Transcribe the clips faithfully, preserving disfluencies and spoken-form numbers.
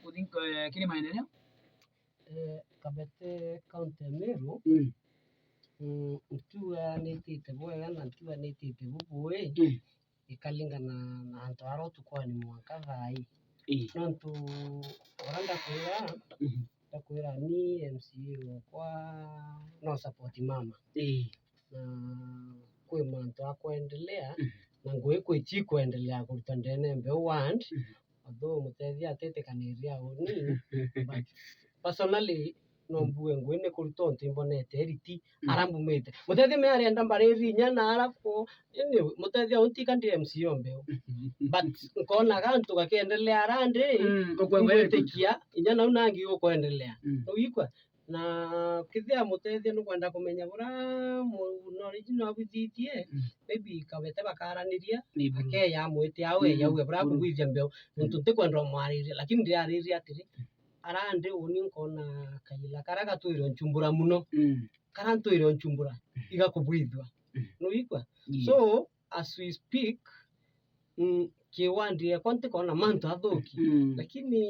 Kuthi nk-, eh, kiri maendeleo? Eh, Kabete, county ya Meru, Mm. mm, ntiuga nitite bwega na ntiuga nitite bubui, Mm. ikalingana na antu aria utukwani mwanka thaa ii. Ii. Nontu uria ndakwira, Mhm. ndakwira ni M C A wokwa no support mama. Ii. Na kwi mantu akwendelea, Mhm. na ngugi kwi chi kwendelea kuruta ndene mbeu ward, Mhm. although Mutethia atitikaniria uni, but personally, no Mm. mbuge ngugi ni kuruta untu imbonete iriti, Mm. ara mbumite. Mutethia me arienda mbariri inya na arafu, ini Mutethia untika ndi M C A o mbeu. But nkonaga antu gakiendelea arandi, Mm, ukwenda ngwitikia, inya nau nangi ukwendelea. Mm. Nowikwa? Na kethira Mutethia nukwenda kumenya buria mu-, knowledge no abwithitie, Mm. maybe Kabete bakaraniria, Ni buru. akeya amwite au, Mm, eyauge buria buru. akugwithia mbeu. Mm. Nontu ntikwenda umwariria, lakini ndirariria atiri, Mm. arandi uni nkona kaila karia gatwire unchumbura muno. Mm. Karia ntwire unchumbura, Mm. igakubwithua. Mm. Nuigwa? Yes. So, as we speak, mm, ki ward yakwa ntikona mantu athuki. Mm. Lakini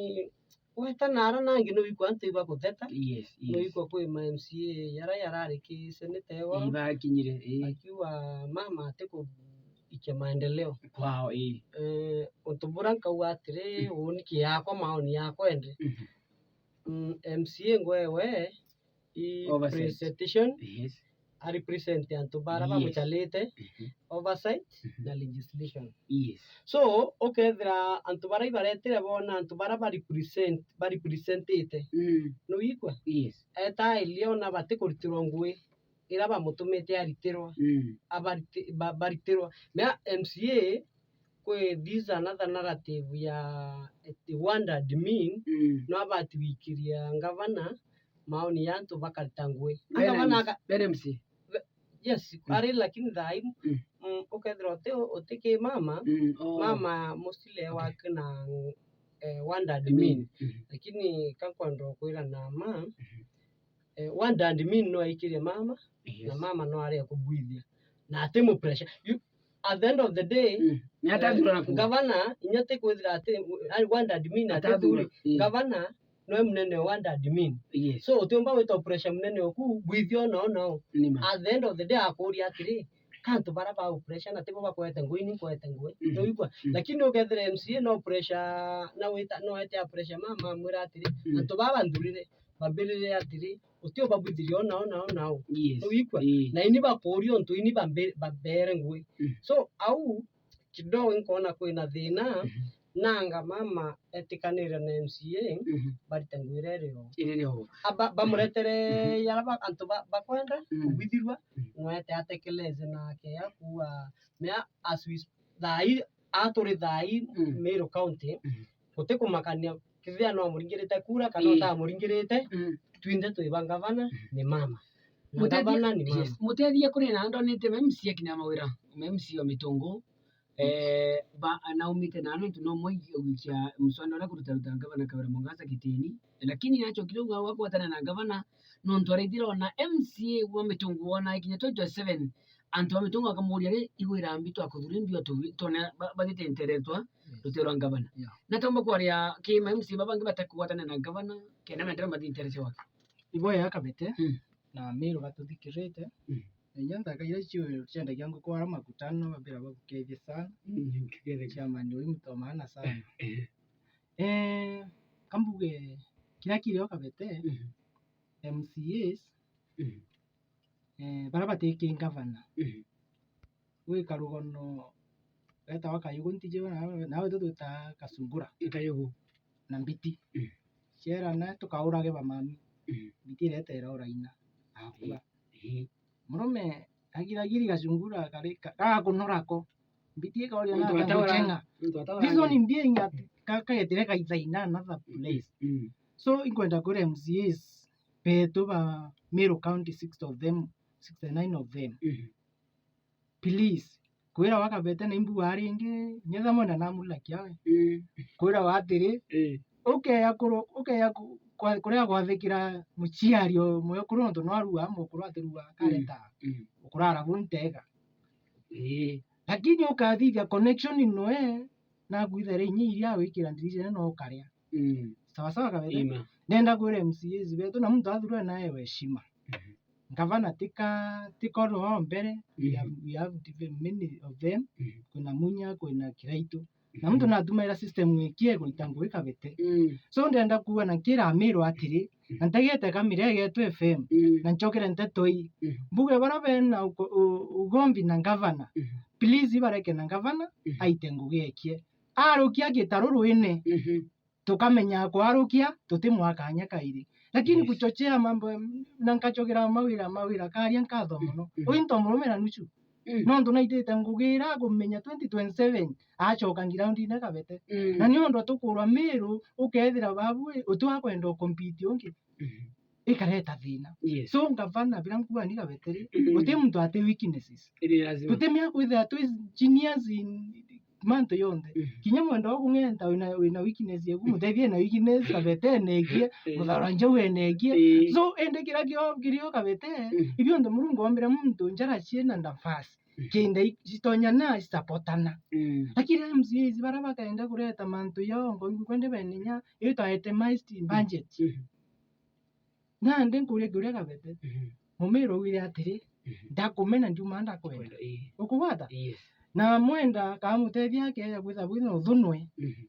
weta na ara nangi nuigwa antu ibakutheta. Yes, yes. Nuigwa kwi ma M C A yara yarari ki seneta igoro. Ibakinyire, ii. Akiuga mama atikuikia maendeleo. Kwao, ii. Eh, untu buria nkauga atiri, Mm. uni ki yakwa, maoni yakwa endi. Mhm. Mm, M C A ngwewe i Oversight. presentation, Yes. a represent antu bara Yes. bamucharite, Mhm. oversight Mhm. na legislation. Yes. So, ukethira antu bara ibaretire bona antu bara ba represent, ba representite. Mm. Nuigwa? Yes. Eta iliona batikuritirwa ngugi ira bamutumite aritirwa. Mm. Abariti-, ba-, baritirwa. Mea M C A, kwi this another narrative ya ati ward admin, Mm. no abati gwikiria ngavana maoni ya antu bakarita ngugi. Bene Ngavana MC, aka-, bene M C. Be-, yes, Mm. ari lakini thaa ii, Mm. mm, ukethira uti, uti ki mama, Mm, oh. mama mostly Okay. wake na, eh, ward admin. Admin. Mm. Lakini kankwenda kwira na ma, Mhm. eh, ward admin no aikirie mama, Yes. na mama no aria kubwithia. Na ati mu pressure. You, at the end of the day, Mm. Ni atathura eh, na kuo. Ngavana, inya ti kwithira ati, ari ward admin ati Atathura, thuri. Mm. Ngavana, noe munene wa ward admin. Yes. So, utiumba gwita pressure munene oku, bwithia ona ona o. Ni ma. At the end of the day, akuria atiri, kantu bara ba pressure na tibo bakwete ngugi, ni nkwete ngugi. Mm. Nuigwa? Mm. Lakini ukethira M C A no pressure, na wita, no ete a pressure mama, amwira atiri, Mm. antu baba nthurire, babirire atiri, utio babwithirie ona, ona, ona o. Yes. Nuigwa? Ii. Na ini bakuria untu ini bambe-, babere ngugi. Mm. So, au, kidogo nkona kwina thina, Mhm. nanga mama etikanire na M C A, Mhm. barite ngugi iria iri o. Iri iri o. Aba-, bamuretere Mhm. yara ba-, antu ba-, bakwenda Mhm. kubwithirwa, Mhm. nwete atekeleze nake ya kuua, mea as we s-, thaa ii, a turi thaa ii Mhm. Meru County, Mhm. gutikumakania kethira no amuringirite kura kana Ii. utamuringirite, Mm. twinthe twi ba ngavana, Mm. ni mama. Na Mutethia, ngavana ni mama. Yes. Mutethia kuri na ndonete ma M C A kinya mawira, ma M C A wa Mitungu, Yes. eh, ba, anaumite na nontu no mwe gwikia muswanda uria kurutaruta ngavana Kawira Mwangaza gitini. Lakini achokire uga wa gwatana na ngavana, nontu araithira ona M C A wa Mitungu wona kinya twenty twenty-seven, antu ba Mitungu bakamuria, "Ri, igwira mbi twakuthuri mbi o tu-, twone ba-, batite nteretwa Yes. rutero rwa ngavana." Yeah. Na tomba kwaria ki ma M C A babangi batakugwatana na ngavana, kenda mendere mathi ntere cia wake. Ibo ya Kabete, Mm. na Meru batuthikirite. Mm. Na inya nthaka iria ciu ciendagia nguku ara makutano, babira bagukethie sana. Mm, nkethie. Chairman uyu mtu wa maana sana. Eh. Eh, kambuge, kiria kiri o Kabete, Mm. M C As, Mm. eh, bara bati ki ngavana. Mhm. Gwika rugono rwetawa Kayugu, ntiji nawe, nawe tu twitaga Kasungura. Kayugu. Na Mbiti. Mm. Ciarana tukaurage bamami. Mm. Mbiti ireta iraura ina. Akua. Eh. Murume agiragiri Kasungura kari, ka-, gagakunora ko. Mbiti ikauria Muntu na wataura, guchenga. Muntu wataura. Reason being at ka-, kagetire kaithaina another place. Mm. So, inkwenda kwira M C As betu ba Meru County, sixty of them, sixty-nine of them. Mm. Please, kwira wa Kabete na imbu aringi, nyetha mwena na mulakia we. Mm. Kwira wa atiri, Eh. ukeya kuru-, ukeya ku-, kwa-, kuria gwathikira muciari o mwe kuru nontu no arua mukuru atirua kareta. Mm. Ukurara bu ntega. Eh. Lakini ukathithia connection noe, na kwithira inya iria wikira ndiricene no ukaria. Mm. Sawa sawa kabisa. Ima. Ndenda kwira M C As betu, na muntu athurwe nae heshima. Mhm. Ngavana tika, tika oro wa mbere, we Mhm. have, we have different many of them. Mhm. Kwina Munya, kwina Kiraitu. Na muntu Mhm. natumaira system ikie kurita ngugi Kabete. Mm. So ndenda kuuga na nkira Amiru atiri, Mm. na ntegete Kamira egetwe F M, Mm. na ncokere nteto ii. Mm. Mbuge bara bena uko-, u-, ugombi na ngavana. Mm. Please ibareke na ngavana, Mm. aite ngugi ekie. Arukia gitaru rwine. Mhm. Tukamenya kwarukia, tutimwa kanya kairi. Lakini Yes. kuchochea mambo, na nkachogera mawira, mawira, karia nkatho Mm, mono. mm. Uyu ntomurumira nuchu. Mm. Nontu naitite ngugi ira agumenya twenty twenty-seven, acoka ngiraundine Kabete. Mm. Na niontu atukurwa Miru, ukethira babu, uti wa kwenda ukompiti ungi. Mm. Ikareta thina. Yes. So ngavana, bira nkuga ni Kabete ri, Mm. uti muntu ati weaknesses. Ni lazima. Tutimia kwithira twi genius in mantu yonthe. Mhm. Kinya mwenda wa kung'enta wina, wina weakness yaku, mutethie na weakness, Kabete enekie, Eh. muthara njau enekie. Eh. So, indi kira kio, kirio Kabete, Mhm. ibio ndo Murungu ombire muntu njara ciina nafasi. Mhm. Kenda i-, citonya na isupportana. Mm. Lakini M C As bara bakaenda kureta mantu yao, ngo kwende beninya, itwa itemized budget. Mhm. Nandi nkuria kiuria Kabete, Mhm. Mumiru augire atiri, Mhm. ndakumena ndiuma ndakwenda. Kwenda, ii. Ukugwata? Yes. Na mwenda kamutethia akeja kwitha bwina uthunwe. Mhm.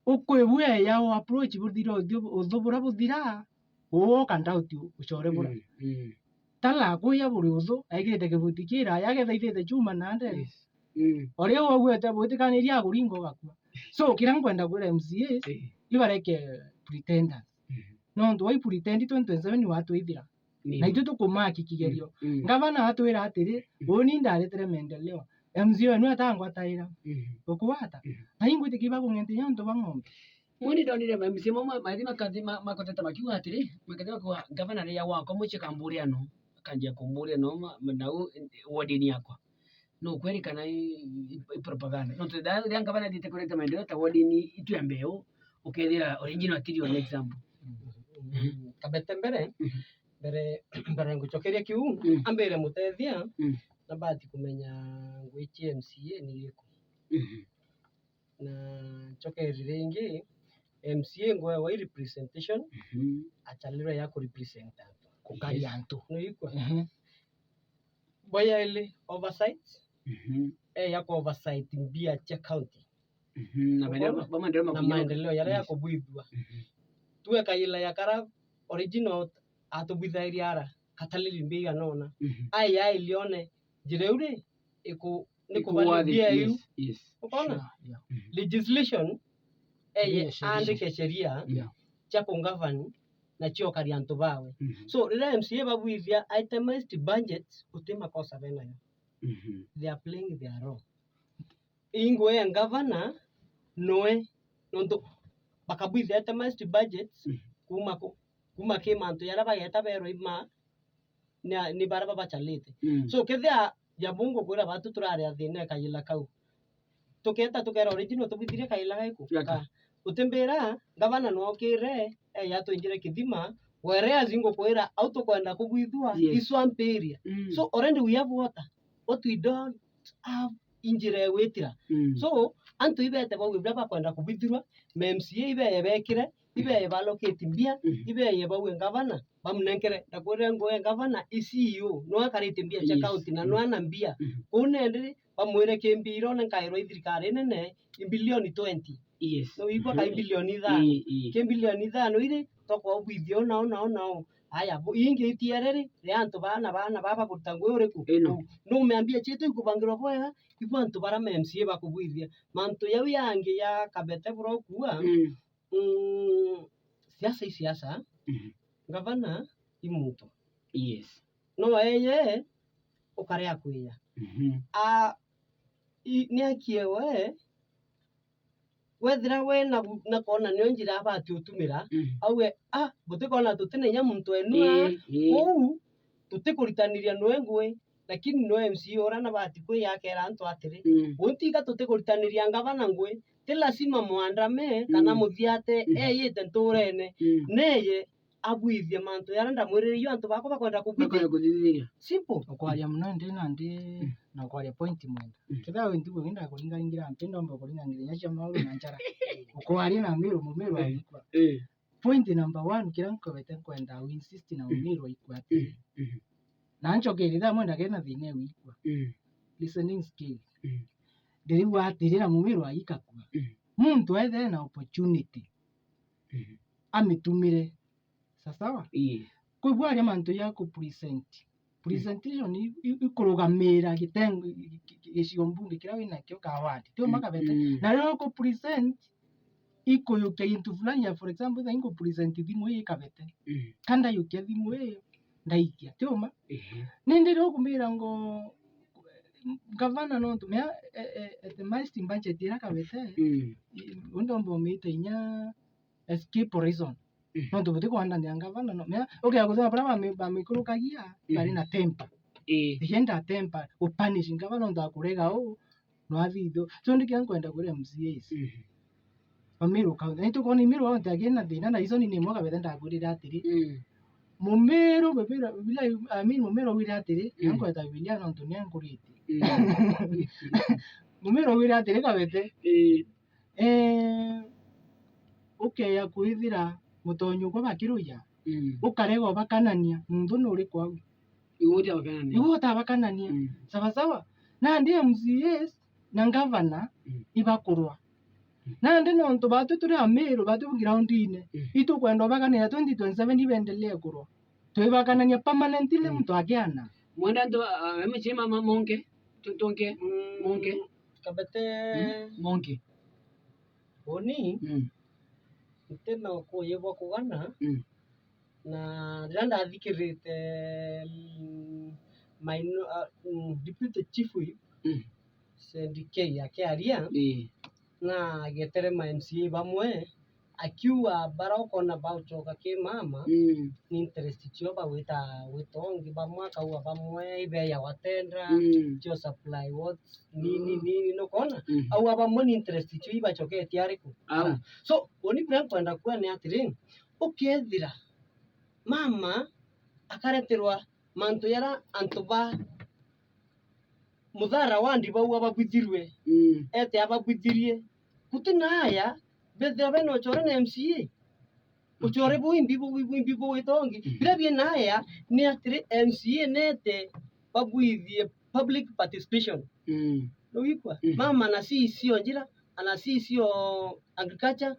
Ukwibua ya u approach buthira uthiu, uthu bura buthira, uoka ndauti ucore bura. Mm, mm. Tala akuya buri uthu, aigirite kibuti kiraya, agethaithite chuma na ndene. Yes. Mm. Uria ugwete butikaniria akuringa ugakua. So, kira nkwenda kwira M C As, Eh. ibareke pretenders. Mhm. Nontu wai pretend twenty twenty-seven watwithira. Ni. Na ithui tukumaki kigerio. Mm, mm. Ngavana atwira atiri, Mm. uuni ndaretire maendeleo. M C A wenu atangwataira. Mm. Ukwata? Mm. Na ingwitikia bakung'entia nontu ba ng'ombe. Muni ndonire M C A mamwe, maithi makathi ma-, makotete makiuga atiri, makathi makiuga, "Ngavana riria wakwa mucii kamburia no, akanjia kumburia no, ma-, ma-, nau, eh, wardini yakwa." No kweri kana i, i, i propaganda? Nontu riria ngavana athiite kureta maendeleo ta wardini itu ya Mbeu, ukethira original atiri an example. Mm. Kabete mbere, Mhm. mbere, mbere ngucokeria kiu, Mm. ambire mutethia, Mm. na bati kumenya ngui cia M C A ni iriku. Mhm. Na ncokerie ringi, M C A ngwe wa representation, Mhm. achalirwe ya ku represent antu. Kukaria Yes. antu. Nuigua? Mhm. Boya ili oversight, Mhm. e ya ku oversight mbia cia county. Mhm. Na maendeleo, Ukwona? Ba-, maendeleo Na makunyoroka. Maendeleo yaria ya Yes. kubwithua. Mhm. Tuwe kaila ya kara original atubwithairia ara, kataliri mbia igana ona. Mhm. Ai, ai, lione, njira iu ri, iku-, ni Ikuwa kubali the, mbia iu. Yes, yes. Ukwona? Sure, yeah. Mhm. Legislation, eye Sheria, sheria. Andike sheria Yeah. cia ku govern na cia ukaria antu bawe. Mhm. So, riria M C A babwithia itemized budget, uti makosa benayo. Mhm. They are playing their role. Ingwe ya ngavana, noe, nontu bakabwithia itemized budget, Mhm. kuma ku-, kuma ki mantu jaria bageta berwa ima, ni, ni baria babachalite. Mm. So, kethia ja bungu kwira batu turaria thina kaila kau. Tuketa tukera original tubwithirie kaila gaiku. Gaka. Ka. Utimbira, ngavana nwokire, e, yatwinjire kithima, whereas ngukwira, au tukwenda kubwithua, Yes. i swamp area. Mm. So, already we have water. What we don't have injira ya gwitira. Mm. So, antu ibete bauge biria bakwenda kubwithirwa, ma M C A ibeye bekire, ibeye baloketi mbia, Mhm. ibeye bauge ngavana, bamunenkere, ndakwire nguge ngavana, i C E O, nwe akarite mbia cia Yes. county na Mm. nwe ana mbia. Mhm. Kuu nendiri, bamwire ki mbia irone nkairwa i thirikari nene, i bilioni twenty. Yes. No igua kai Mhm. bilioni ithano. Ii, ii. Ki bilioni ithano iri, tokwa ubwithio na, na, na. Aya, bu-, ingi itiere ri, ri antu bana, bana baba kuruta ngui uriku? Ino. No, no umeambia chetu ikubangirwa bwega, ibu antu bara ma M C A bakubwithia. Mantu jau yangi ya Kabete bura ukua, Mm. mm, siasa i siasa, Mhm. ngavana i muntu. Yes. No eye ukare akwiya. Mhm. A, i, ni akie we, wethira we na, na kona nio njira abati utumira, Mhm. auge, "Ah, butikona tuti na inya muntu wenu aa, Ii, ii. Kuu tutikuritaniria nwe ngui, lakini nwe M C A uria nabati kwiya akera antu atiri, Mm. untiga tutikuritaniria ngavana ngui, ti lazima mwandame kana Mm. muthiate Mm. eyite nturene, Mm. neye abwithie mantu jaria ndamwirire, io antu bakwa bakwenda kubwithia. Bakwenda kuthithiria. Simple. Ukwaria muno ndi na ndi, mm, na ukwaria point mwenda. Mm. Kethira wi ntuku ingi ndakuringaringira mpi, ndomba kuringaringira cia mauru na njara. Ukwaria na Miru, Mumiru, mm, agikua. Eh. Point number one, kiria nkobete nkwenda u insist na, mm, Mumiru aikua atiri. Mm. Mm. Na nchokerie thaa mwe ndagire na thina ewe ikua. Mm. Listening skill. Mm. Ndirigua atiri na Mumiru aikakua. Mm. Muntu ethire na opportunity. Mm. Amitumire. Sasawa? Ii. Kwou aria mantu ja ku present. Mm. Presentation i, i, ikurugamira gitengo, gi-, gi-, gicigo mbunge kiria winakio ka ward. Ti uma, mm, Kabete. Mm. Na riria uku present, ikuyukia gintu fulani ya, for example, thaa ingu present thimu ii Kabete. Mm. Ka ndayukia thimu ii, ndaikia. Ti uma? Ehe. Nindi riu ukumbira ngo, gavana nontu mea, e, e, at the most budget iria Kabete, mm, i, undomba umite inya escape horizon. Mm. Nontu butikwandania ngavana, no, mea, ukea kuthoma baria bami-, bamikurukagia, mm, bari na temper. Ii. Igenda temper, upunish ngavana nontu akurega uu, no athithio. So, ndi kiria nkwenda kwira M C As. Mm. Wa Meru County. Na itukwona Meru County akiri na thina, na reason ni imwe Kabete ndakwirire atiri. Mm. Mumiru, Biblia, Biblia, I mean, Mumiru augire atiri, mm, nkweta Biblia nontu ni ankuritie. Mm. Mumiru augire atiri, Kabete. Ii. Eh, ukeya kwithira mutonyi ukwa bakiruja, mm, ukarega ubakanania, muntu nuri kwau. Iwe utiabakanania. Iwe utabakanania. Mm. Sawa sawa. Nandi M C As na ngavana, mm, ibakurwa. Mm. Nandi nontu batu turi Amiru, batu groundine, mm, itukwenda ubakanania twenty twenty-seven ibendelee kurwa. Twibakanania permanently, mm, muntu akiana. Mwenda ntu, ah, emichima ma monke, tu-, tonke, mm, monke. Kabete. Mm, monke. Uni, mm, ntina ukuyi bwa kugana, mm, na riria ndathikirite, mm, maino-, ah, mm, Deputy Chief Whip, mm, Said K akiaria, ii, na agetere ma M C A bamwe, akiuga baria ukona bauchoka ki mama, mm, ni interest cio bagwita gwita ungi, bamwe akauga bamwe ibeyawa tenda, mm, cio supply what, nini, mm, nini, nukona? Mm. Auga bamwe ni interest cio ibachoketie ariku? Au. So, uni buria nkwenda kuuga ni atiri, ukethira mama akareterwa mantu jaria antu ba Muthara Ward bauga babwithirue, mm, ete ababwithirie. Guti na aya, bethira bena uchore na M C A. Uchore buu imbi bu, bu, imbi bugwita ungi. Mm. Biria bina aya ni atiri M C A nete babwithie public participation. Mm. Nugikwa? Mm. Mama na C E C o njira, ana C E C o agriculture,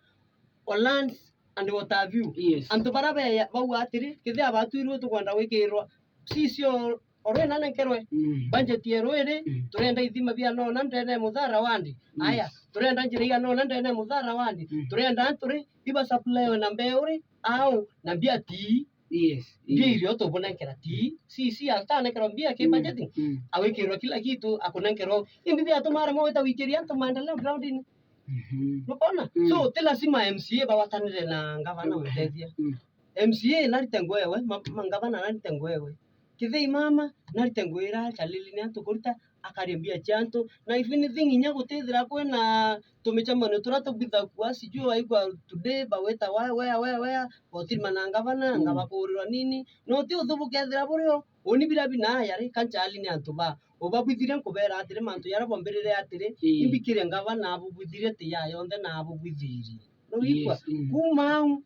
o lands and what have you. Yes. Antu baria beya bauga atiri, kethira batwirwe tukwenda gwikirwa C E C o, o rwina nenkerwe. Mm. Budget yeru iri, mm, turenda ithima bia nona ndene Muthara Ward. Yes. Aya, turenda njira iga nona ndene Muthara Ward. Mm. Turenda antu ri, iba supply na mbeu ri, au, na mbia ti. Yes. Mbia, mm, irio tubunenkera ti. Mm. C E C atanekerwa mbia ki, mm, budgeting. Mm. Awikirwa kila kitu, akunenkerwa. Imbi bia tumare mo wita wikiria antu maendeleo groundini. Mhm. Nukona? Mm. So, ti lazima M C A bagwatanire na ngavana, mm, gutethia. Mm. M C A narite ngwewe, ma-, ma-, ngavana narite ngwewe. Kithei mama, narite ngwira, achalili ni antu kurita, akaria mbia cia antu. Na if anything, inya gutithira kwina tumicemanio turia tubithagua, sijui waigua today, bawita wa-, wea, wea, wea, botirima na ngavana, mm, ngabakurirwa nini. No ti uthubu kethira burio, uni biria bina yari, kanchali ni antu ba ubabwithirie nkubera atiri, mantu jaria bombirire atiri, ii, imbikire ngavana abubwithirie ti ya yonthe na abubwithirie. Nurigwa? Yes, mm. Kuma au,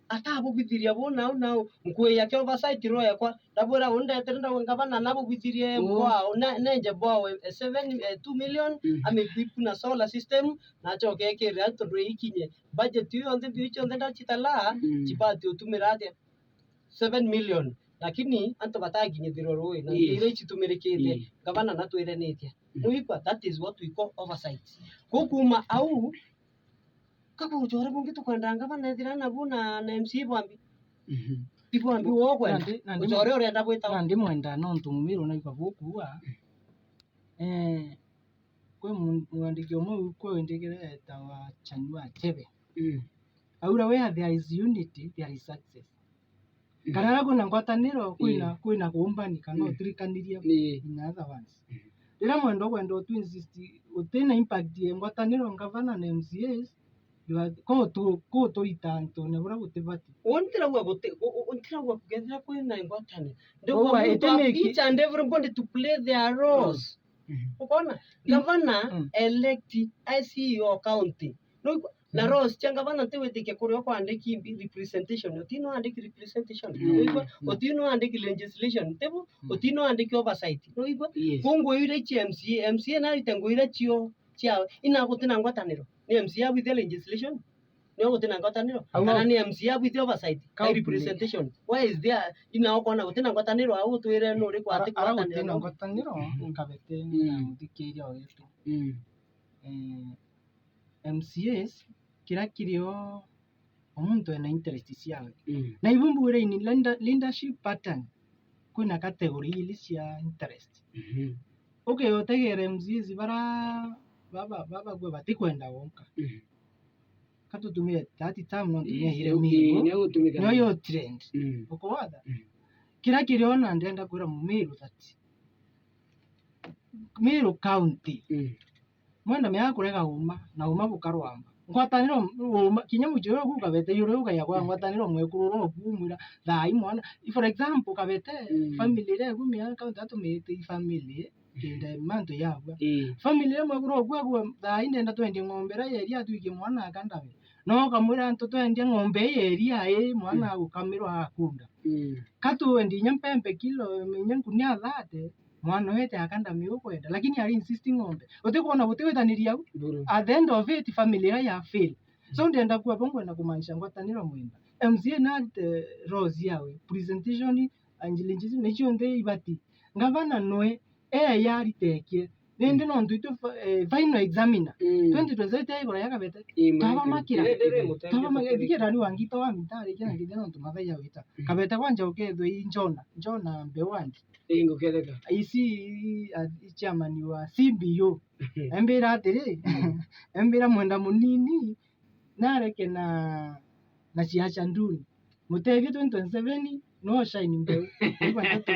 atabubwithirie bo nau nau, nkuya kia oversight rwekwa, ndabwira uu ndetere ndauga ngavana nabubwithirie, mm, bwao, ne-, nenje bwao, eh, seven, eh, two million, mm, amikuipu na solar system, na acoke ekirire antu ndwe ikinye. Budget iu yonthe, mbio iu cionthe ndacitala, mm, cibati utumira atia? Seven million, lakini antu batakinyithirwa rui na, yes, iria icitumirikite. Yes. Ngavana natwire nitia. Mm. Nuigwa? That is what we call oversight. Ku kuma au, kabu uchore bungi tukwenda ngavana ethira nabu na, na M C A bwambi. Mhm. Ibwambi wokwenda. Nandi, nandi uchore urenda gwita. Nandi mwenda nontu Mumiru naigwa bukuua. Mm. Eh, kwi mu-, mwandiki umwe kwi windikire etawa Chanua Achebe. Mm. Aura, where there is unity, there is success. Mm. Kana aria kwina ngwataniro, kwina, mm, kwina kuumbani, kana, mm, utilikaniria, ni, in other words. Mm. Riria mwenda ukwenda utu insist, utina impact ya ngwataniro, ngavana na M C As, Ko tu, ko turita antune buria butibati. Uu ntirauga guti-, u-, u-, ntirauga kugethira kwina ngwataniro. Ndauga muntu iti a niki? Each and everybody to play their roles. Mhm. Ukona? Mm. Gavana, mm, elect a C E O county. Nuigua? Na, mm, roles cia gavana ntiwitikia kuria kwandiki representation. Uti no andiki representation. Mm. Nuigua? Mm. Uti no andiki legislation. Ntibu? Mm. Uti no andiki oversight. Nuigua? Yes. Ku ngugi iria cia M C A, M C A narite ngugi iria cio ciawe. Ina gutina ngwataniro. Ni M C A abwithia legislation? Nio gutina ngwataniro? Au kana ni M C A abwithia oversight? County. Representation? Why is there? Ina ukona gutina ngwataniro, au utwire nuri kwa ati ara, ara ngwataniro gutina no? Ngwataniro, mhm, Kabete, mm, na muthikiria wetu. Mm. Eh, M C As, kira kirio, o muntu ena interest ciawe. Mm. Na ibu mbwire in leader-, leadership pattern, kwina category ili cia interest. Mhm. Ukeotegera M C As bara, baba, baba gwe batikwenda gonka. Mhm. Ka tutumire that term, no ntumire ii, ire ii, Miru. Nio gutumika. Nio yo trend. Mm. Ukowatha? Mm. Kira kirio na ndenda kwira Mumiru that Miru County, mm, mwenda mea kurega uma, na uma bukarwamba. Ngwataniro uma, kinya mucii uria uku Kabete yuri ugaia kwa, mm, ngwataniro mwekuru uria uku umwira, "Thaai mwana." For example, Kabete, mm, family iria iku mia county atumite i family, mm, kenda mantu yabua. Mm. Family iria mwekuru uku agua, "Thaai ndenda twendie ng'ombe iria ya iria atwikie mwana akandame." No ukamwira, "Antu twendie ng'ombe ii ya iria ii, mwana, mm, agukamirwa akunda." Mm. Ka twendie inya mpempe kilo, inya nkunia thate, mwana wete akandami ukwenda, lakini ari insist ng'ombe. Utikwona gutiwitaniria au? Buru. At the end of it, family iria ya fail. So, mm, ndenda kuwa bo ngwenda kumaanisha ngwataniro mwenda. M C A narite roles yawe, presentation, evangelism, na cionthe ibati. Ngavana nwe, ee yaritekie. Nindi, mm, nontu itu fa-, eh, final examiner. Mm. Twenty twenty-seven ya igoro ya Kabete. Ii, twabamakira. Twabamakira. Thikia ndani wa ngito wa mitari, kina ngithia nontu mathaa ya wita. Mm. Kabete kwanja ukethwe i Njona, Njona Mbewandi. Ii, nguketheka. Ici, i, a, i chairman wa C B U. Embira atiri, mm, embira mwenda munini, nareke na, na ciaca nduni. Mutethie twenty twenty-seven, no shine mbeu. Igua ndeto.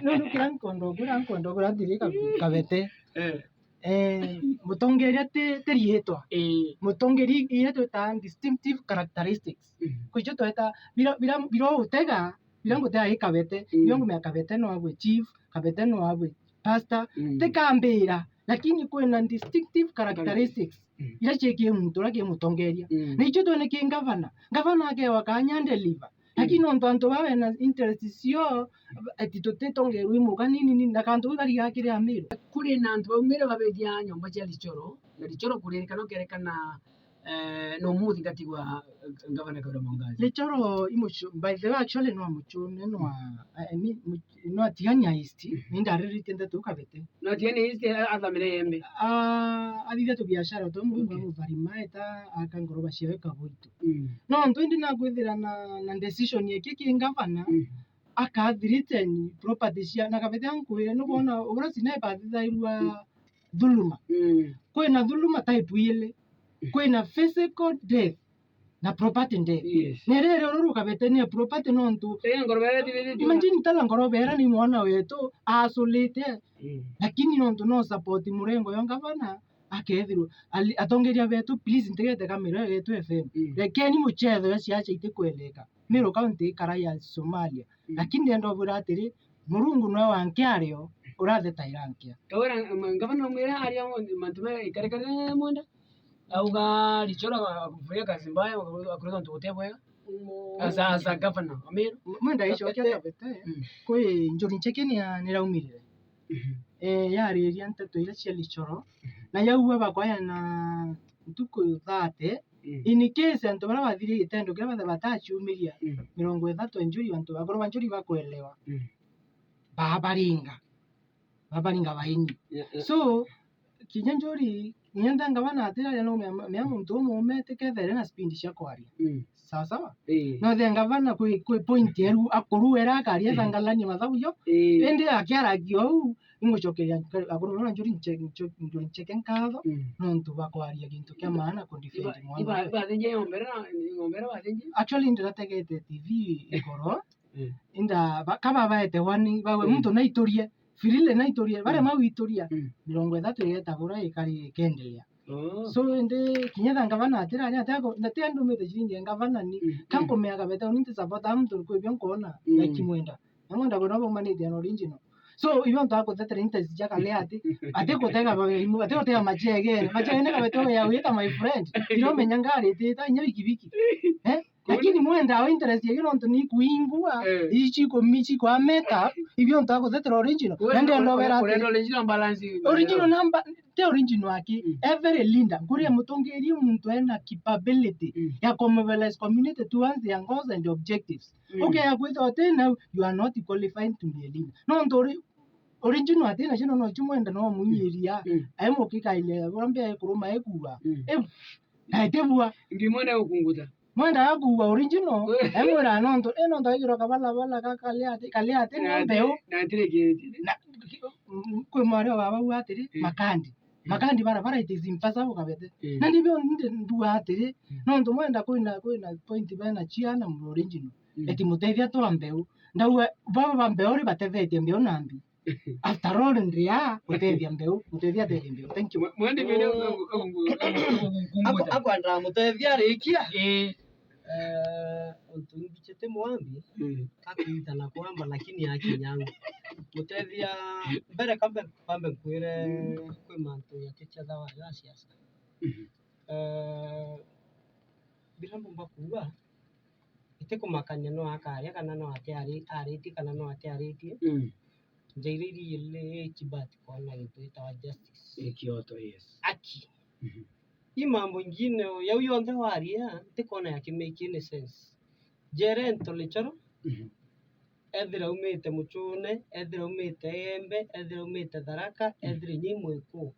Nontu kira nkwenda ugura, nkwenda ugura atiri ka-, Kabete. Eh. Eh, mutongeria ti, ti riitwa. Eh. Mutongeria iria twitaga distinctive characteristics. Mm. Kwicio tweta, bira, bira, bira utega, bira ngutega i Kabete, mm, bira ngumea Kabete no agwe chief, Kabete no agwe pastor, mm, tikambira, lakini kwina distinctive characteristics, mm, iria cia ki muntu uria ki mutongeria. Mm. Na icio twene ki ngavana. Ngavana akewa kanya deliver. Lakini, mm, nontu antu baa bena interest cio, ati tutitongerwe imuka nini nini, na kantu kau kariga kiri Amiru. Kuri na antu baumire babithia nyomba cia Lichoro, na Lichoro kuririkana ukerekana eh, no muthingati wa, eh, Gavana Kawira Mwangaza. Lichoro i mucu-, by the way, actually, no mucune, no a, I mean, muc-, no a Tigania East, mhm, ni ndariritie ndeto iu Kabete. No a Tigania East, eh, athamire Embe. Ah, athithia tu biashara tu, Murungu, okay, amubarima, eta aka ngoroba ciawe Kaboito. Mm. No ntu indi nakwithira na, na decision yake ki ngavana, mm, akathirite ni property cia, na Kabete ankwire, nukwona, mm, uria sniper athithairua, mm, thuluma. Mm. Kwina thuluma type ili. Mm. Kwina physical death na property death. Yes. Na riri uru rukabete ni property nontu, eh, ngoroba iria ithithitue. Imagine tala ngoroba iria ni mwana wetu asulite. Mm. Lakini nontu no support murengo yo ngavana, akethirwa ali-, atongeria betu, please, ntigete kamera yetu F M. Mm. Rekeni muchetho ya siasa itikweleka. Meru County ikara ya Somalia. Mm. Lakini ndenda ubwira atiri, Murungu nwe wa nkia ario, urathetaira nkia. Kawira, ma-, ngavana umwira aria mantu ma ikarikare mwenda, auga Lichoro akufuria kazi mbaya, akuruta ntu gutia bwega. As a, as a governor, Amiru. M-, mwenda icokia Kabete, mm, kwi Njuri Ncheke ni ya, ni raumirire. Mhm. Eh, yariria nteto iria cia Lichoro, mhm, na yaua bakwaya na ntuku thirty, mm, in case antu baria bathirie gitendo kiria bathe bataciumiria, mm, mirongo ithatu ya Njuri, antu akuru ba Njuri bakwelewa. Mm. Babaringa. Babaringa baini. Yeah, yeah. So, kinya Njuri, kinya ndenga bana atiraria no mea, mea muntu umume tikethere na speed cia kwaria. Mm. Sawa sawa? Eh. No thenga bana kwi, kwi point eru, akuru era akaria, eh, thangalania mathabu jo. Eh. Indi akiaragia uu, ingucokeria akuru bana Njuri Nche-, Nche-, Njuri Ncheke nkatho, mm, nontu bakwaria gintu kia maana ku defend mwana. Iba, iba, ibathinjie ng'ombe ira, ng'ombe ira bathinjie? Actually, ndirategete T V igoro. Mm. Inda, ba-, ka babaete warning, bawe, mm, muntu naiturie, Firile naiturie, barema gwituria, mm, mirongo ithatu igetabura ikari ikendelea. So indi kinya tha ngavana atira ni atia ko na tia ndumite ciringi ya ngavana ni kankumea kabete ni nti support am tu kwibia nkona na kimwenda na mwenda kwona baumanite na original. So ibio ntu akuthetera interest cia kale ati ati kutega ba- ati kutega machegene machegene kabete ya wita my friend iro menya ngari tita inya bikibiki eh lakini mwenda au interest yake nontu ni kuingua ici kumici kwa meta ibio ntu akuthetera original na ndio ndobera ati original number te original aki every leader nkuria mutongeria muntu ena capability ya kumobilize community towards their goals and objectives. Ukeya kwithirwa uti nau you are not qualified to be a leader nontu uri original ati nacio no nocio mwenda no mwinyiria ai mukikairia uria mbia ikuruma ikuga iu na itibua. Ngi mwenda gukunguta. Mwenda akuga original ai mwira nontu e nontu aikirwa kabala bala kakali ati kali ati ni mbeu na atiri kiti na kwi mwaria wa baba atiri makandi makandi bara bara it is impossible kabete na nibio ndi nduga atiri nontu mwenda kwina kwina point bena chia na original eti mutethia twa mbeu ndauga baba ba mbeu ri batethetie mbeu na mbi after all ndi ya gutethia mbeu mutethia ateethie mbeu thank you. Mwendi mbere akwenda mutethia arikia untu ngichete mwambi kakwitana kwamba lakini akinyanga mutethia mbere kambe kambe nkwire kwi mantu ya kicha thawa ya siasa eh, bila mbumba kuuga itikumakania no akaria kana no atiari aritie kana no atiaritie njaira iria ili chibati kona gintu gitawa justice ikioto yes aki i mambo ingine yau yonthe waria ntikona yakimake any sense jere ntole choro ethira umite muchune ethira umite embe ethira umite tharaka ethira inya imwiku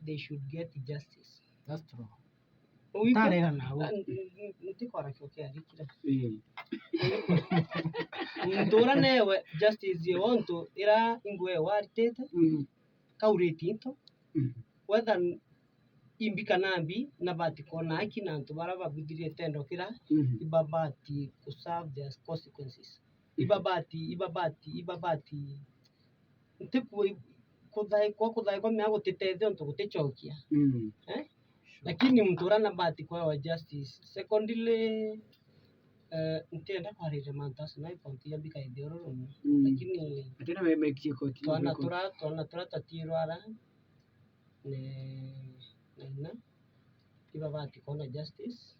they should get justice. That's true. Uigua? Tarega nawe. Ah, n- n- n- ntikwara kio kiarikira. Ii. Muntu uria newe justice ye ontu ira ingwe waritite Mm. kauriti into Mm. whether n- imbi kana mbi nabati kona haki na antu bara babuthirie tendo kira Mm. ibabati ku serve their consequences. ibabati ibabati ibabati ntikua kuthaikwa kuthaikwa mea gutitethia untu gutichokia Mm. Eh? Lakini muntu uria nabati kwawa justice secondly eh, ntienda kwarire mantu acio na ikonti ya mbika ithiororo Mm. Lakini atina memekie koti twana tura twana tura tatirwara ni na ina ibabati kwona justice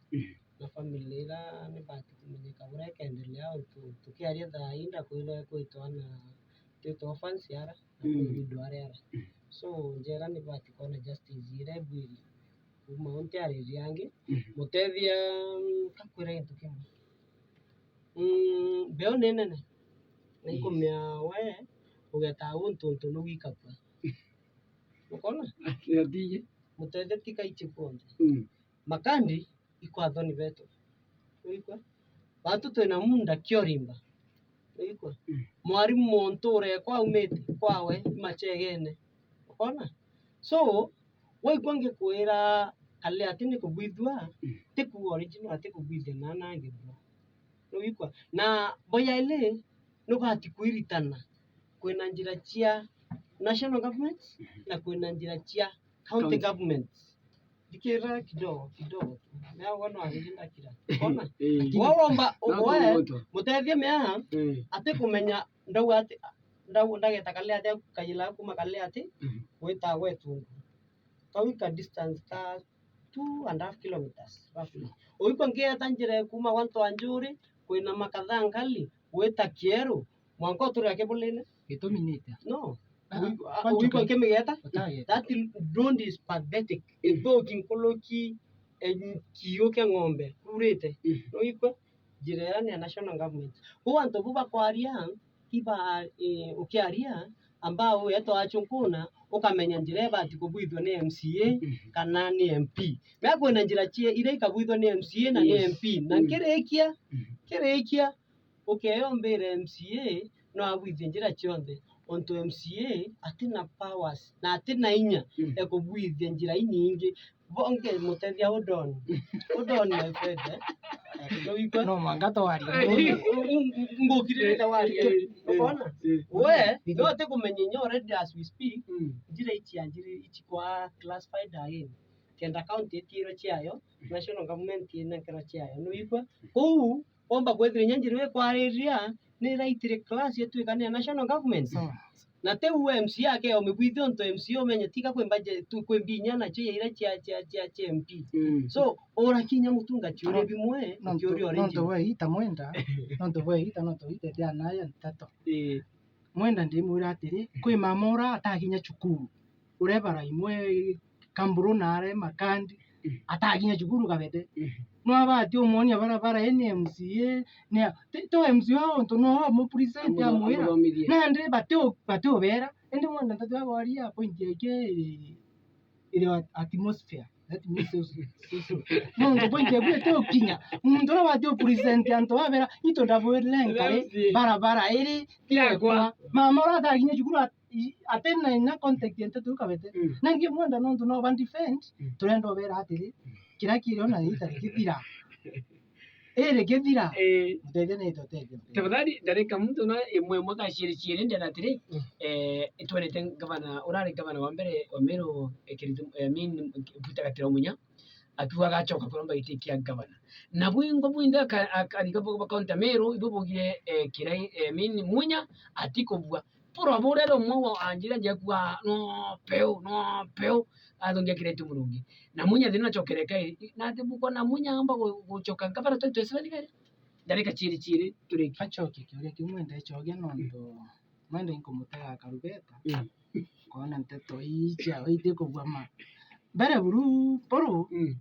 na family ira nibati kumenyeka buria ikaendelea untu tukiaria thaa ii ndakwirwa kwitwa na twitwa orphans ara na kwi widow ara ara so njera nibati kwona justice ira ibwiri kuma untiariria angi mutethia kakwira gintu kimwe mm, mbeo ni nene na ikumia we ugetaa untu untu nugikakua ukona Atije. Mutethia ti kaichi kuonthe. Mm. Makandi ikwathoni betu. Nuigua? Bantu twina munda kiorimba. Nuigua? Mm. Mwarimu muntu urekwa aumite kwawe imachegene. Ukona? So, waigua ngikwira kale ati ni kubwithua, mm. Ti kuuga original ati kubwithia na nangi bro. Nuigua? Na boya ile nubati kwiritana kwina njira cia national government na kwina njira cia county government. Thikira kidogo kidogo tu. Mea wona agijinda kira. Ona? Wawomba uwe mutethie mea ati kumenya ndau ati ndau ndageta kale ati kayila kuma kale ati gwita gwetu. Kawika distance ka two and a half kilometers roughly. Uikwa ngieta njira ya kuma gwa Ntoa Njuri kwina Makatha Nkali gwita Kieru mwanka uture akibulile. Gitumi ni atia? No. Ah, ah, uikwa nkimigeta? That road is pathetic. Ithuki nkuluki kiu kia ng'ombe kurite. Nuikwa njira iria ni ya national government. Kwou antu bu bakwaria iba eh, ukiaria ambao wetwa achunkuna ukamenya njira ibati kubwithua ni M C A kana ni M P. Mea kwina njira cie iria ikabwithua ni M C A na ni M P. Na nkirikia nkirikia ukeyombira M C A no abwithie njira cionthe ontu M C A atina powers na atina inya ya kubwithia njira inyingi. Bonge mutethia udon. Udon my friend eh. Nowigua? No mwanga twaria. Ngukirire tawari. Ukona? We no te kumenya inya already as we speak. Njira ichi ya njira ichi kwa classified again. kenda county itiirwe ciayo, national government inenkerwa ciayo. Nuigua? Kou, womba kwithira inya njira ikwariria, ni right ri class itwika ni ya national government. Sawa. Na ti u M C A ake umibwithia untu M C A umenye tiga kwi budget, tu, kwi mbinya nacio ya iria cia, cia, cia, cia M P. Mm. So, ura kinya mutungati uria bimwe, nontu, ukiuria nontu original. Bwa ita mwenda, nontu bwa ita, nontu ita tia nayo nteto. Ii. Mwenda ndimwira atiri, kwi mama ura atakinya cukuru, urebara imwe Kamburu na are Makandi, mm, atakinya cukuru Kabete. Mm. No abati umwonia barabara, ii ni M C A, ni a-, ti, to M C A wa untu no amupresent amwira. Amuthomithie. Nandi bati u-, bati ubera. Indi mwenda nteto yagoria point yake iri, iri at-, atmosphere. That means so, so, so. Nontu point yaku iti ukinya. Muntu uria wati upresent antu babera, itu ndabwirire nkari, M C A. Barabara iri, tiakwa. Tiakwa. Mama uria atakinya cukuru at-, i-, atena inya contact ya nteto iu Kabete. Mm. Na ngi mwenda nontu no ba defend, mm, turenda ubera atiri, mm, kira kiri ona itari kithira. Iri kithira. Eh. Mutethia ni itotethia. Tafadhali, ndarika muntu na imwe imwe ka ciiri ciiri, ndenda atiri, mm, eh, itwenete gavana, urari gavana wa mbere wa Meru, eh, Kiritu, eh, I mean, Peter Gatira Munya, akiuga agacoka kuromba giti kia gavana. Na bwingo bwinthe aka-, aka-, ariga bo-, ba county Meru, ibo bogire, eh, Kirai, eh, I mean, Munya atikubua. Pura burere umwe wa anjira nje kwa, "No peu, no peu." Athongia Kiraitu Murungi. Na Munya thina acokere kai. Na ati bukwa na Munya amba gu-, gucoka gavana twenty twenty-seven kari? Ndarika ciiri ciiri turiki. Acoke kiuria kiu mwende acoke nontu mwende inkumutega karubeta. Mm. Nkona nteto ii ciawe itikugwa ma. Mbere buru, Mpuru, mm,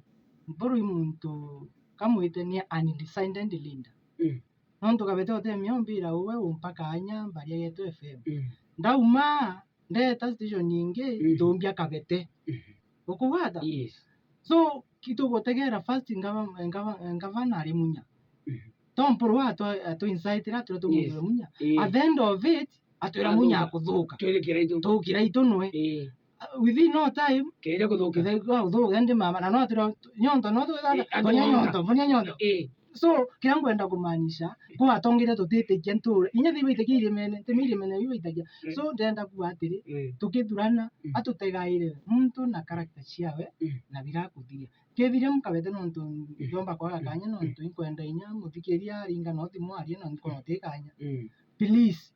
Mpuru i muntu kamwite ni undecided leader. Mm. Nontu Kabete utemia umbira uwe umpa kanya mbaria yetu F M. Mm. Ndauma, ndeta station ingi, mm, ntumbia Kabete. Mm. Ukugwata? Yes. So, kitugutegera first ngava-, ngava-, ngavana ari Munya. Mm. To Mpuru atu-, atu incitira, atwira tumuthire, yes, Munya. Eh. At the end of it, atwira Munya akuthuka. Twire Kiraitu. Tukira itu nwe. Eh. Uh, within no time, Kiraitu akuthuka. Kiraitu akuthuka, ndi mama, na no atwira, nyonto, no twira, eh, antu mbonia mama. Nyonto, mbonia nyonto. Eh. So, kiria ngwenda kumaanisha, kwa atongeria tutitikia ntura. Inya thibaitikia irimene, ti mirimene bibaitagia. Mm. So, ndenda kuuga atiri, mm, tukithurana, mm, atutegaire muntu na character ciawe, mm, na birakuthiria. Kethira mukabete nontu, mm, ndiomba kwaga kanya nontu, mm, inkwenda inya muthikiria aringa no thimu arie na nkona uti kanya. Mm. Please,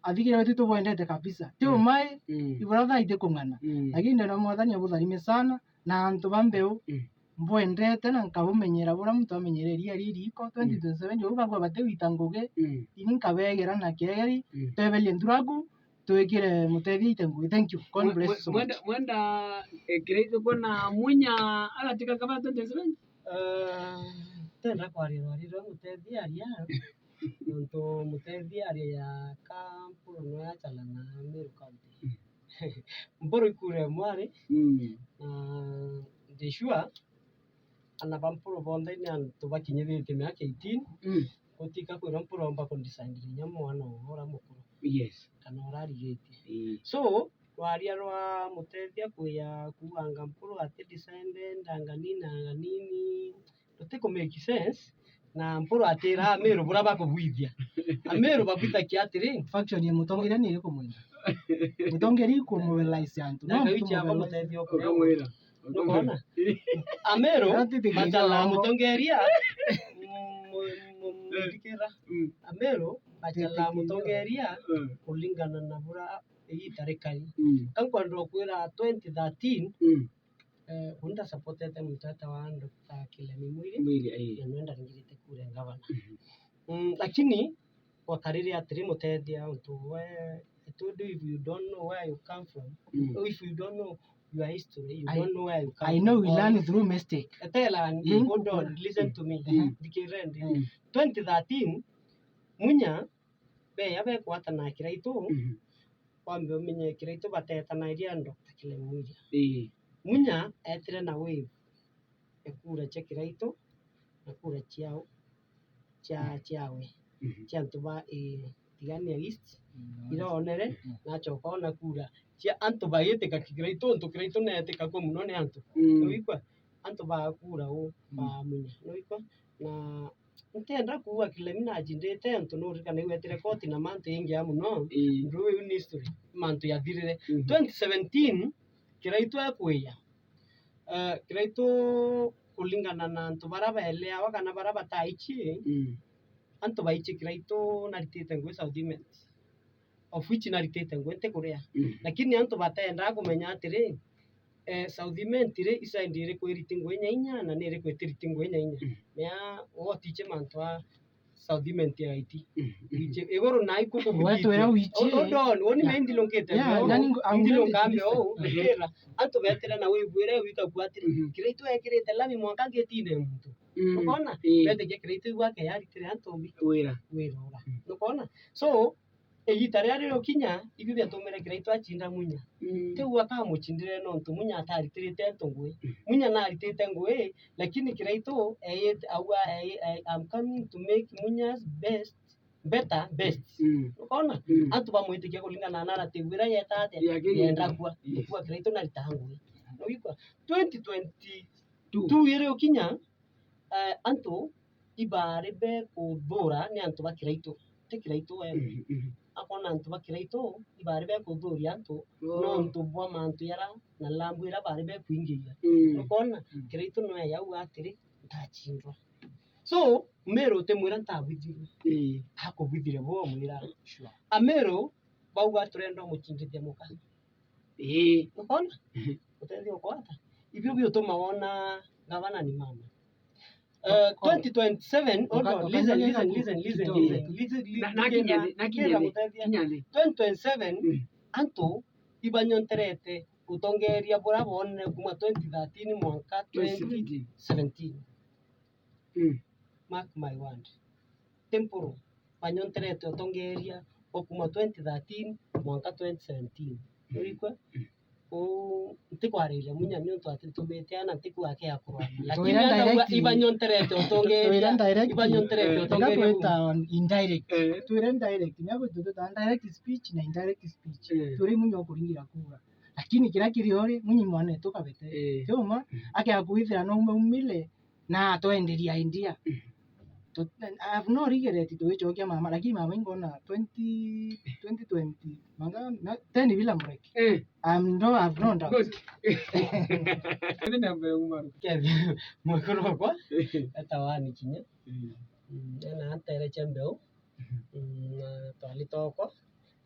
athikiria wetu tubwendete kabisa. Ti, mm, umai, mm, ibura thaite kung'ana. Mm. Lakini ndenda Mwathani abutharime sana, na antu ba mbeu, mm, mbwendete na nkabumenyera bura muntu amenyereria ari riiko, mm, twenty twenty-seven, jou bagua bati gwita ngugi, mm, ini nkabegera na kiegeri, mm, tweberie nthuraku, twikire Mutethi aite ngugi. Thank you. God bless you so much. Mwe-, mwe-, mwenda, mwenda, eh, Kiraitu kwona Munya agatika gavana twenty twenty-seven? Eh, tenda kwaria rwari rwa Mutethi aria, nontu Mutethi aria ya ka Mpuru no yachala na Meru County. Mm. Mpuru ikure mwari, mm, na ndi sure ana ba Mpuru bonthe ni antu bakinyithitie miaka eighteen, mm, gutika kwirwa Mpuru omba kudecide inya mwana uwe uria mukuru. Yes. Kana urarigitie. Ii. So, rwaria rwa Mutethi akwia kuuga anga Mpuru ati descended, anga nini, anga nini, ruti ku make sense, na Mpuru atira Amiru bura bakubwithia. Amiru babwitakia atiri, faction ya mutongeria ni iriku mwenda? Mutongeria ikumobilize antu, no? Na Ngai cia mutomobilize. Mutethi okuria. Ukamwira. Nukona? Amiru, no, ti thigiri machala ya mutongeria, mu-, mu-, muthikira. Mm. Amiru, machala ya mutongeria, mm, kulingana na bura igiita rikari. Mm. Ka nkwenda kwira twenty thirteen, mm, eh, uni ndasupportete mutata wa Doctor Kilemi Mwiri. Mwiri, eh. Na nwenda ngirite kura ya gavana. Mhm. Mm, lakini gwakarire atiri Mutethi, untu we, I told you, if you don't know where you come from, mm, if you don't know your history, you, I, don't know where you come from. I know we learn through mistake. Etela, mm, hold on, listen to me. Mm. Ndikirende. Mm. Twenty thirteen, Munya, beya bekwatana Kiraitu, mhm, wambe umenye Kiraitu batetanagiria Doctor Kilemi Mwiri. Ii. Munya etire na wave ya kura cia Kiraitu na kura ciao, cia, mm, ciawe, mhm, cia antu ba, ii, Tigania East, mm, ironere, mm, na acoka ona kura cia antu bagitika Kiraitu, untu Kiraitu neetika kwe muno ni antu. Mm. Nuigua? Antu ba kura u, mm, ba Munya. Nuigua? Na ntienda kuuga Kilemi najindite, untu nuririkana iu etire koti na mantu ingi ya muno. Ii. Nduu iu ni history. Mantu yathirire. Mhm. Twenty seventeen, Kiraitu akwia. Eh, Kiraitu, kulingana na antu baria baeleawa kana baria bataichi, mm, antu baichi Kiraitu naritite ngui South Imenti. Of which naritite ngui nti kuria. Mm. Lakini antu batendaa kumenya atiri, eh, South Imenti ri, isaindi iriku iriti ngui inya inya na ni iriku itiriti ngui inya inya. Mm. Mea, wotiche mantu a South Imenti ya iti. Mm, mm. Wiche, iguru na iku ku. Wetwira wiche. Hold on, woni, yeah, me ndilongite. Yeah, mbeo. Nani ngo-, I'm going to ndilonga listen. Mbeo, mm, wikira. Antu betire na wibwire wikagua atiri, mm-hmm, Kiraitu ekirite lami mwanka ngitine muntu. Mm. Ukona? Eh. Bete Kiraitu igwake yaritire antu mbi. Wira. Wira ura. Mm. Ukona? So, igita riria rigukinya, ithui biatumire Kiraitu achinda Munya. Mm. Tiu akamuchindire nontu Munya ataritirite antu ngui. Mm. Munya naritite ngui, lakini Kiraitu, eh, aua, eh, eh, I'm coming to make Munya's best, better, best. Mm. Ukona? Mm. Antu bamwitikia kulingana na narrative iria yeta atia? Yagirite. Yenda kua. Yes. Kua Kiraitu narita ngui. Nuigua? Twenty twenty-two. Two. Iri ukinya, eh, antu ibari bekuthura ni antu ba Kiraitu, ti Kiraitu wene. Mhm, mhm. Akona antu ba Kiraitu ibari bekuthuria antu, oh, nontu bwa mantu yara na lambu ira bari bekuingiria. Mm. Ukona? Mm. Kiraitu nwe yau atiri, ntachindwa. So, Meru utimwira ntabwithirwe. Ii. Akubwithire bo mwira. Sure. Ameru bauga turenda umuchindithia muka. Ii. Ukona? Mhm. Utethio ukwata. Ibio biutuma wona gavana ni mama. Eh, twenty twenty-seven, hold on, listen, listen, listen, listen, listen, listen, listen, na, na kinya thi, na kinya thi, kinya thi. Twenty twenty-seven, mm, antu ibanyonterete utongeria bura bonere kuma twenty thirteen mwanka twenty seventeen. Mm. Mark my word. Temporal, banyonterete utongeria o kuma twenty thirteen mwanka twenty seventeen. Mm. Urikwe? Mm. Uu, ntikwariria Munya niuntu ati ntumite ana ntiku ake ya kurwana. Lakini twira ata direct, ibanyonterete utongeria, twira direct, ibanyonterete, eh, utongeria. Tiga gwita indirect. Eh. Twire direct, nya gwitu twita direct speech na indirect speech. Eh. Twire Munya ukuringira kura. Lakini kiria kiri ori, Munyi mwanetu Kabete. Eh. Tiuma, mm, akea kwithira no umaumile, na atwenderia idea. Mm. Tu-, I have no regret tugwicokia mama, lakini mama ingona twenty, twenty twenty, manga, na, ten bila break. Eh. I'm no, I have no doubt. Good. Ni namba ya Umaru. Kethia, mwekuru wakwa, etawa ni kinya. Mm. Mm, ena atere cha mbeu. Mm, na twari toko,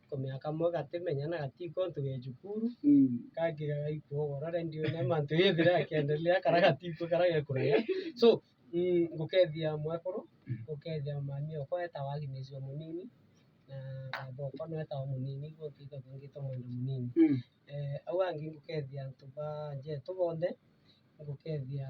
kumea kamwe gatimenya na gatiko ntu ge cukuru, mm, kangi gagaikua ugoro redio na mantu yethira yakiendelea, kara gatiko kara gekuraga. So, mm, ngukethia mwekuru, mm, ngukethia mami okwa etawa Agnes o munini, na baba okwa no etawa munini, igwe nkiga kwingitwa mwenda munini. Mm. Eh, au angi ngukethia antu ba njetu bonthe, ngukethia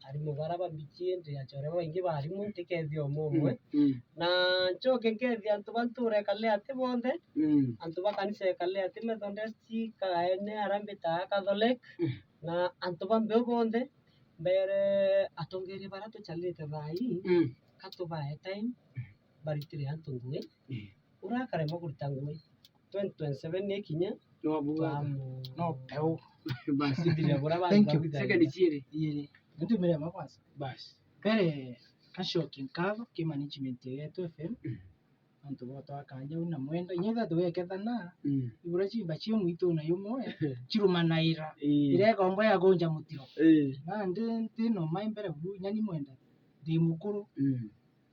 arimu bara ba mbichi, ndi achore babaingi ba arimu, ntikethia umwe umwe. Mm, mm. Na nchoke nkethia antu ba ntura ekale ati bonthe, mm, antu ba kanisa ekale ati Methodist, Kaene, Harambee taa, Catholic, mm, na antu ba mbeu bonthe, mbere atongeria bara tucharite thaa ii, mm, katubae time, baritire antu ngui. Mm. Ura akaremwa kurita ngui. Twenty twenty-seven ni kinya. No bua. Twamu-, no peu. Basi. Sithire bura. Thank you. Bathithagia. Second chiere. Iiri. Ntumire ma kwanza. Basi. Mbere, kacoki nkatho ki management yetu F M. Mm. Antu bo twakanja u na mwenda. Inya itha tugekethana. Mm. Ibura chimba cio mwitu na yumwe. Chirumanaira. Ii. Ira ikombo ya kunja mutiro. Ii. Na ndi, ndi no mai mbere buru, inya ni mwenda. Ndi mukuru. Mm.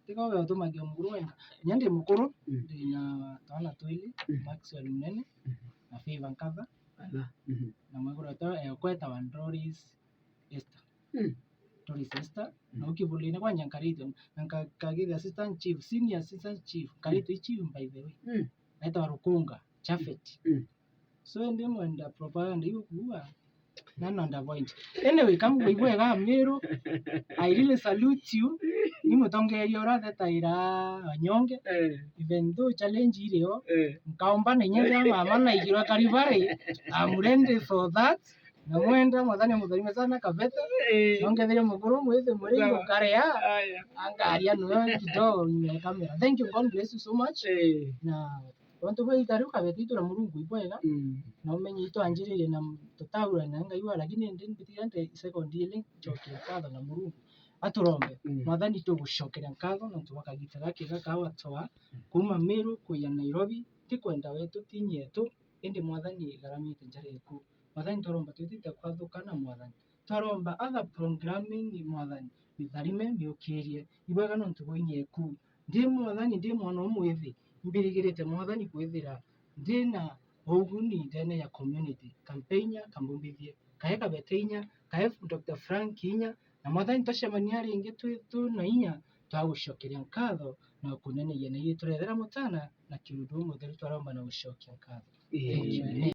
Tiga we utumagia mukuru wenka. Inya ndi mukuru, mm, ndi na twana twiri, mm, Maxwell Munene, mm, na Favor Nkatha. Ala. Mhm. Na mwekuru wetwa, eh, kwetawa Doris Esther. Mm. Doris Esther, mm, na ukibulini kwanja nkaritwe, na nka-, nkagithia assistant chief, senior assistant chief, nkaritwe i chief by the way. Mm. Naitwa Rukunga, Japhet. Mm. So, indi mwenda propaganda iu kuua, none on the point. Anyway, kamugwe ibwega Amiru, I really salute you. Ni mutongeria urathetaira anyonge. Eh. Even though challenge irio, eh, nkaomba na inya ria mama na igirwa karibari, I'm ready for that. Na mwenda, Mwathani amutharime sana Kabete. Eh. Nongetheria mukuru mwithe muri. Sawa. Mukarea. Aya. Angaria nwe kidogo nyuma ya kamera. Thank you, God bless you so much. Eh. Na Ontu bwa ita riu Kabete itu na Murungu ibwega, mm, na umenye itwanjiririe na m-, tutaurana na Ngai wa, lakini indi mbitigira nte second ili ncokie nkatho na Murungu. Aturombe. Mm. Mwathani, tugucokeria nkatho nontu bwa kagita gaki gaka watwaa, mm, kuuma Meru kuya Nairobi, ti kwenda wetu, ti nyetu, indi Mwathani igaramite njara eku. Mwathani, twaromba twitite kwathuka na Mwathani. twaromba other programming, Mwathani, mitharime, miukirie. Ibwega nontu bwa inya eku. Ndi Mwathani, ndi mwana umwithi, mbirigirite Mwathani kwithira ndi na uguni ndene ya community. Kampe inya, kambumbithie. Kae Kabete inya, kae Doctor Frank inya, na Mwathani twacemania ringi twi, twi na inya, twagucokeria nkatho na gukuneneia na ithuturethera mutana na kiundu umutheru twaromba na gucokia nkatho. Thank you. Amen.